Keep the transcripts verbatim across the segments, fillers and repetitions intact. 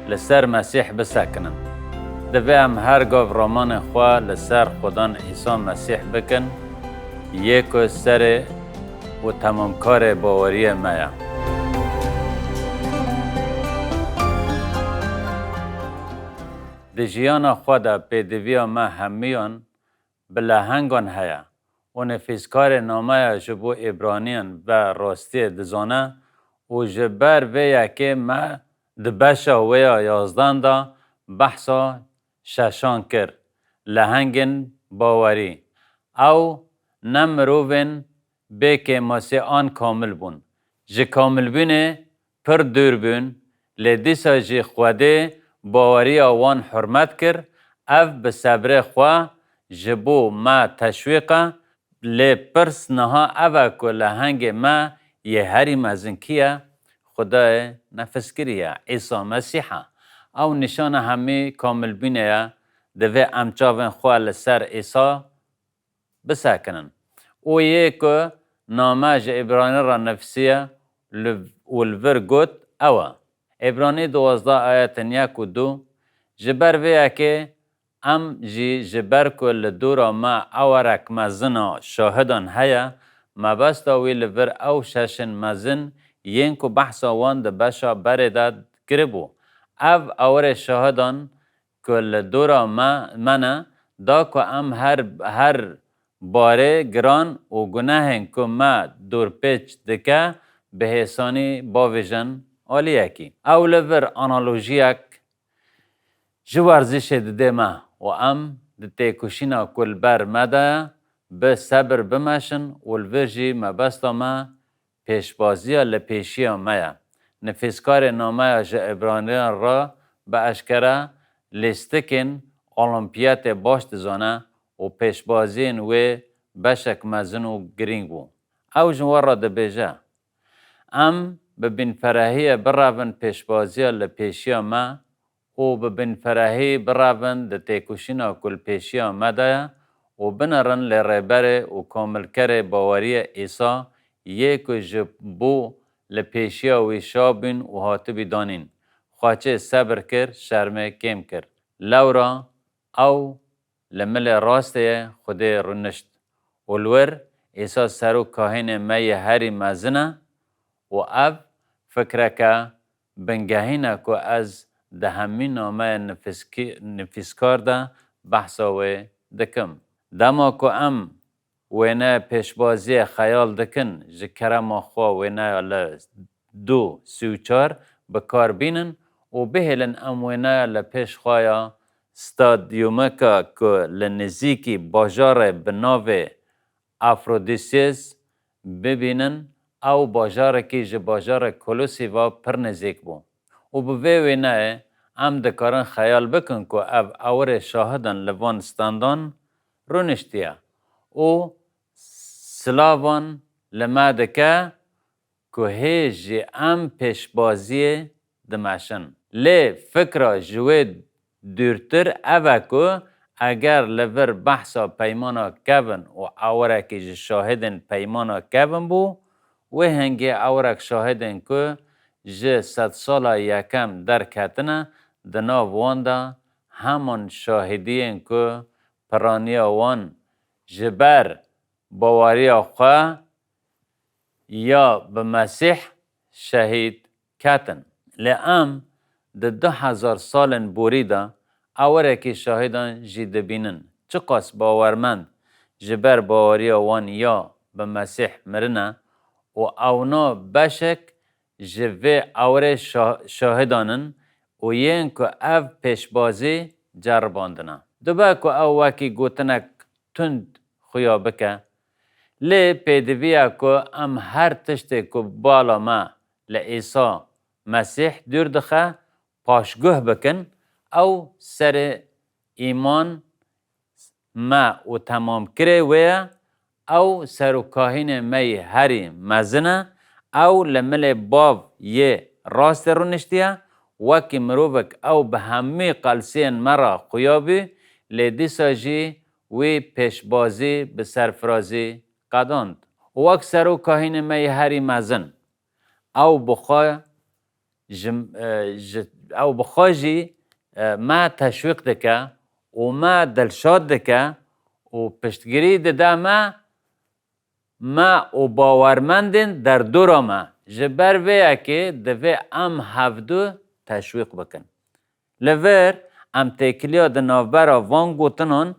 li ser Mesîh bisekinin. Divê em her gav ramanê xwe li ser Xudan Îsa Mesîh bikin, yê ku serê û temamkarê baweriyê me ye. Di jiyana xwe de pêdiviya me hemiyan bi lehengan heye û nivîskarê nameya ji bo Îbraniyan bi rastiyê dizane û ji ber vê yekê me di beşa wê ya yazdan de behsa şeşan kir, lehengên bawerî. Ew ne mirovên bê kêmasî an kamil bûn. Ji kamilbûnê pir dûr bûn, lê dîsa jî Xwedê baweriya wan hurmet kir, ev bi sebrê xwe ji bo me teşwîq e, lê pirs niha ev e ku lehengê me yê herî mezin kî ye? Xwedayê nefskirî ye, Îsa Mesîh e. Ew nîşana hemî kamilbûnê ye, divê em çavên xwe li ser Îsa bisekinin. Û yê ku name ji Îbranî re nivîsiye li, û li vir got, ew e. Îbranî duwazdeh ayetên yek û du, ji ber vê yekê em jî ji ber ku li dora me ewerek mezin a şahidan heye, mebesta wî li vir ew şeşên mezin yên ku behsa wan di beşa berê de kiribû. Ev ewerê şahidan ku li dora me, me ne, da ku em her, her barê giran û gunehên ku me dorpêç dike, bi hêsanî bavêjin aliyekî. Ew li vir analojiyek ji werzişê dide me û em di têkoşîna ku li ber me de ye, bi sebir bimeşin û li vir jî mebesta me pêşbaziya li pêşiya me ye. Nivîskarê nameya ji Îbraniyan re bi eşkere lîstikên Olimpiyatê baş dizane û pêşbaziyên wê beşek mezin û girîng bû. Ew ji we re dibêje, em bi bînferehiyê birevin pêşbaziya li pêşiya me û bi bînferehî birevin di têkoşîna ku li pêşiya me de ye û binerin lê Rêberê û Komilkerê baweriyê Îsa yê ku ji bo li pêşiya wî şa bûn û hatibî danîn, xaçê sebir kir, şermê kêm kir. Lewra ew li milê rastê ye Xwedê rûnişt û li wir Îsa serok kahînê me yê herî mezin e û ev fikreke bingehîn e ku ez di hemî nameyên nifîskî-, nifîskar de behsa wê dikim. Dema ku em wêneyê pêşbaziyê xeyal dikin, ji kerema xwe wêneya li du sî û çar bi kar bînin û bihêlin em wêneya li pêş xwe ya stadyumeke ku li nizîkî bajarê bi navê Afrodisias bibînin, ew bajarekî ji bajarê Kolosî ve pir nizîk bû. Û bi vê wêneyê em dikarin xeyal bikin ku ev ewirê şahidan li van standan rûniştiye û silavan li me dike ku hê jî em pêşbaziyê dimeşin. Lê fikra ji wê dûrtir ev e ku eger li vir behsa peymana kevin û ewirekî ji şahidên peymana kevin bû, wê hingê ewirek şahidên ku ji sedsala yekem derketine, di nav wan de heman şahidiyên ku piraniya wan ji ber baweriya xwe ya bi Mesîh şehîd ketin. Lê em di du hezar salên borî de ewirekî şahîdan jî dibînin. Çiqas bawermend ji ber baweriya wan ya bi Mesîh mirine û ewna beşek ji vê ewirê şa-, şahîdan in û yên ku ev pêşbazî ceribandine. Dibe ku ew wekî gotinek tund xuya bike, lê pêdivî ye ku em her tiştê ku bala me li Îsa Mesîh dûr dixe, paşguh bikin, ew serê îman me û temamkirê wê ye, ew serokahînê me yê herî mezin e, ew li milê Bav yê rastê rûniştiye, wekî mirovek ew bi hemî qelsiyên me re xuya bû, lê dîsa jî wî pêşbazî bi serfirazî qedand. Û wek serokahînê me yê herî mezin, ew bi xwe ji, e, ji ew bi xwe jî, e, me teşwîq dike û me dilşad dike û piştgirî dide me, me û bawermendên derdora me. Ji ber vê yekê divê em hevdu teşwîq bikin. Li vir em têkiliya di navbera van gotinan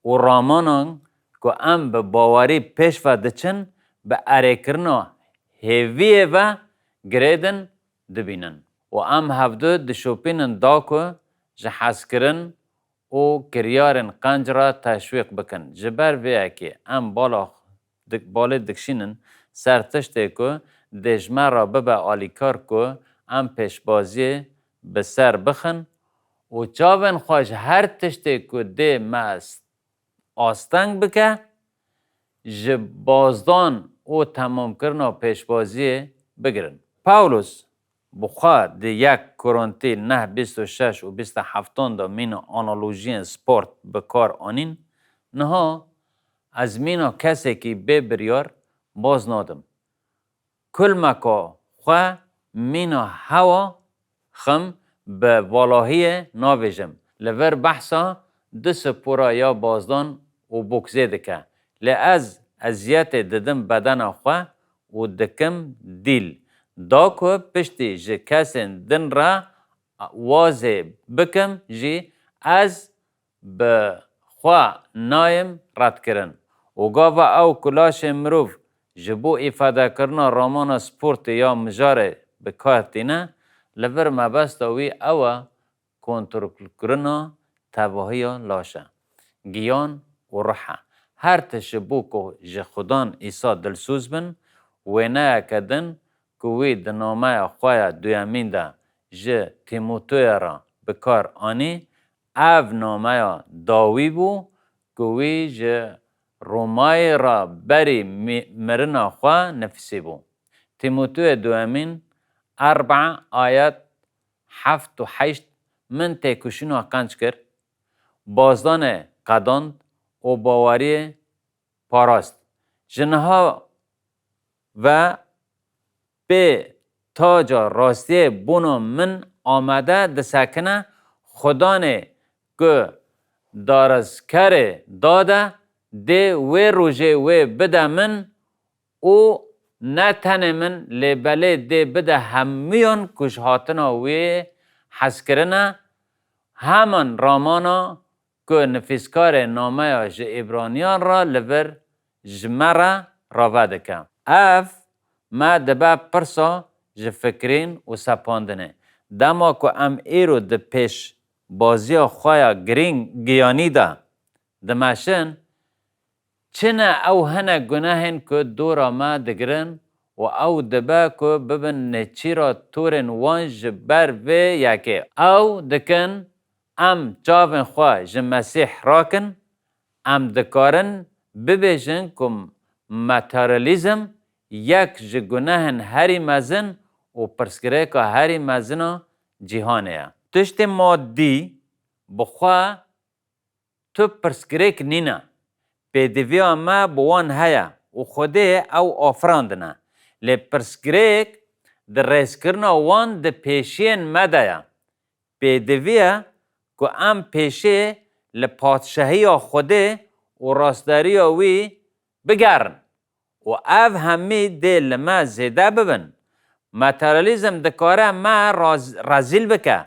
û ramanan ku em bi bawerî pêş ve diçin, bi erêkirina hêviyê ve girêdin dibînin. Û em hevdu dişopînin da ku ji hezkirin û kiryarên qenc re teşwîq bikin. Ji ber vê yekê em bala dik-, balê dikişînin ser tiştê ku dê ji me re bibe alîkar ku em pêşbaziyê bi ser bixin û çavên xwe ji her tiştê ku dê me s-, asteng bike, ji bazdan û temamkirina pêşbaziyê bigirin. Pawlos bi xwe di yek Korintî neh bîst û şeş û bîst û heftan de mîna analojiyên sport bi kar anîn, niha ez mîna kesekî bê biryar baz nadim. Kulmeka xwe mîna hewa xim bi valahiyê navêjim. Li vir behsa du spora ya bazdan û boksê dike. Lê ez eziyetê didim bedena xwe û dikim dîl. Da ku piştî ji kesên din re wazê bikim jî ez bi xwe nayêm redkirin. Û gava ew ku laşê mirov ji bo îfadekirina ramana sportê ya mijarê bi kar tîne, li vir mebesta wî ew e kontrolkirina tevahiya laş e, giyan û ruh e. Her tişt ji bo ku ji Xudan Îsa dilsoz bin, wêneyeke din ku wî di nameya xwe ya duyemîn de ji Tîmoteya re bi kar anî, ev nameya dawî bû ku wî ji Romayê re berî mi-, mirina xwe nifisîbû. Tîmoteyê duyemîn erba ayet heft û heşt, min têkoşîna qenc kir, bazdanê qedand û baweriyê parast. Ji niha ve pê taca rastiyê bona min amade disekine, Xudanê ku darizkerê dade, dê wê rojê wê bide min û ne tenê min, lê belê dê bide hemûyan ku ji hatina wê hez kirine, heman ramana ku nifîskarê nameya ji Îbraniyan re li vir ji me re rave dike. Ev me dibe pirsa ji fikirîn û sepandinê. Dema ku em îro di pêşbaziya xwe ya girîng giyanî de dimeşin, çi ne ew hinek gunehên ku dora me digirin û ew dibe ku bibin nêçîra torên wan ji ber vê yekê. Ew dikin em çavên xwe ji Mesîh rakin, em dikarin bibêjin ku materyalîzm yek ji gunehên herî mezin û pirsgirêka herî mezin a cîhanê ye. Tiştê madî bi xwe tu pirsgirêk nîne. Pêdiviya me bi wan heye û Xwedê ew afirandine. Lê pirsgirêk di rêzkirina wan di pêşiyên me de ye. Pêdivî ye ku em pêşê li padşahiya Xwedê û rastdariya wî bigerin û ev hemî dê li me zêde bibin. Materyalîzm dikare me raz-, rezîl bike.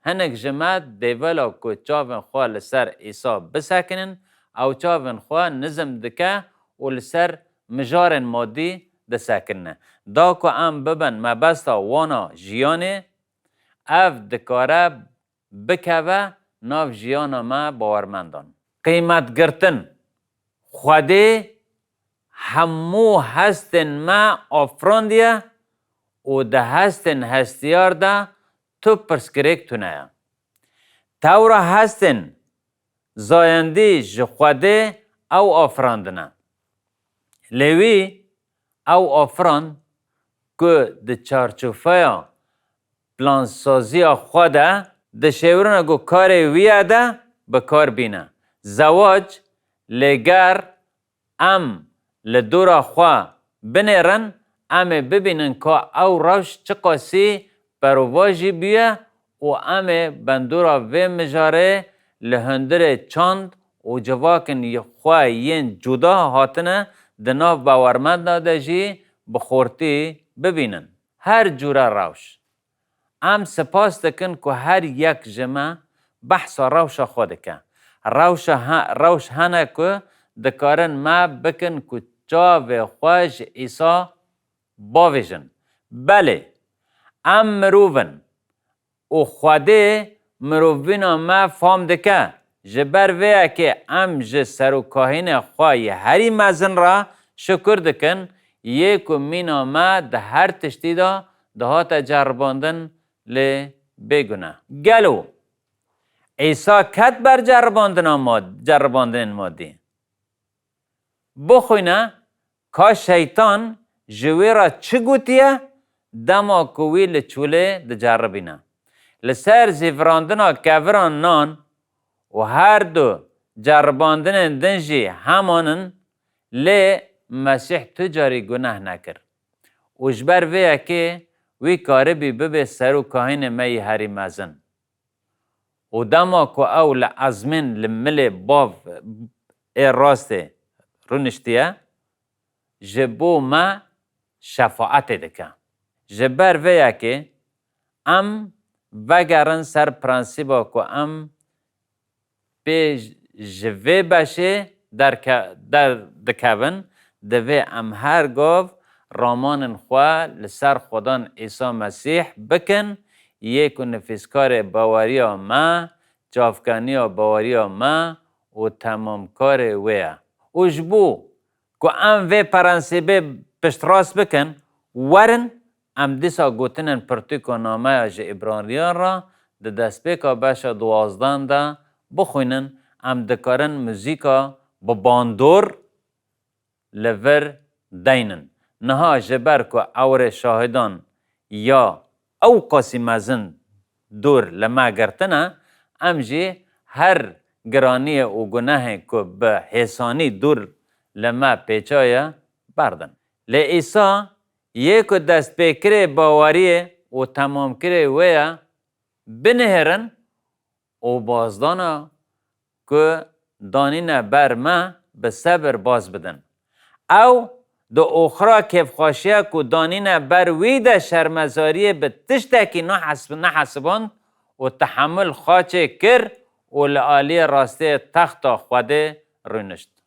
Hinek ji me dêvela ku çavên xwe li ser Îsa bisekinin, ew çavên xwe nizm dike û li ser mijarên madî disekinine. Da ku em bibin mebesta wana jiyanê, ev dikare bikeve nav jiyana me bawermendan. Qîmetgirtin. Xwedê hemû hestên me afirandiye û di hestên hestiyar de tu pirsgirêk tune ye. Tewra hestên zayendî ji Xwedê ew afirandine. Lê wî ew afirand ku di çarçoveya plansaziya xwe de, di şêwirina ku karê wî ye de bi kar bîne. Zewac, lê ger em li dora xwe binêrin, em ê bibînin ka ew rewş çiqasî berovajî bûye û em ê bandora vê mijarê li hundirê çand û civakên xwe yên cuda hatine di nav bawermenda de jî bi xortî bibînin. Her cûre rewş. Em spas dikin ku her yek ji me behsa rewşa xwe dike. Rewşa he-, rewş hene ku dikarin me bikin ku çavê xwe ji Îsa bavêjin. Belê, em mirov in û Xwedê mirovîna me fam dike. Ji ber vê yekê em ji serokahînê xwe yê herî mezin re şukir dikin, yê ku mîna me di her tiştî de dihate ceribandin lê bêguneh. Gelo Îsa ket ber ceribandina ma-, ceribandinên madî? Bixwîne ka şeytan ji wî re çi gotiye dema ku wî li çûlê diceribîne. Li ser zîvirandina keviran nan û her du ceribandinên din jî heman in, lê Mesîh tu carî guneh nekir. Û ji ber vê yekê wî karibî bibe serokahînê me yî herî mezin. Û dema ku ew li ezmên li milê bav ê rastê rûniştiye, ji bo me şefaetê dike. Ji ber vê yekê em vegerin ser prensîba ku em pê ji vê beşê derke-, derdikevin, divê em her gav ramanên xwe li ser Xudan Îsa Mesîh bikin, yê ku nifîskarê baweriya me, çavkaniya baweriya me û temamkarê wê ye. Û ji bo ku em vê prensîbê piştrast bikin, werin em dîsa gotinên pirtûka nameya ji Îbraniyan re di destpêka beşa duwazdan de bixwînin, em dikarin muzîka bi bandor li vir deynin. Niha ji ber ku ewrê şahidan ya ewqasî mezin dûr li me girtine, em jî her giraniyê û gunehê ku bi hêsanî dûr li me pêçaye, berdin. Lê Îsa yê ku destpêkirê baweriyê û temamkirê wê ye, binihêrin û bazdana ku danîne ber me bi sebir baz bidin. Ew di oxira kêfxweşiya ku danîne ber wî de şermezariyê bi tiştekî nahesib-, nehesiband û tehemul xaçê kir û li aliyê rastê texta Xwedê rûnişt.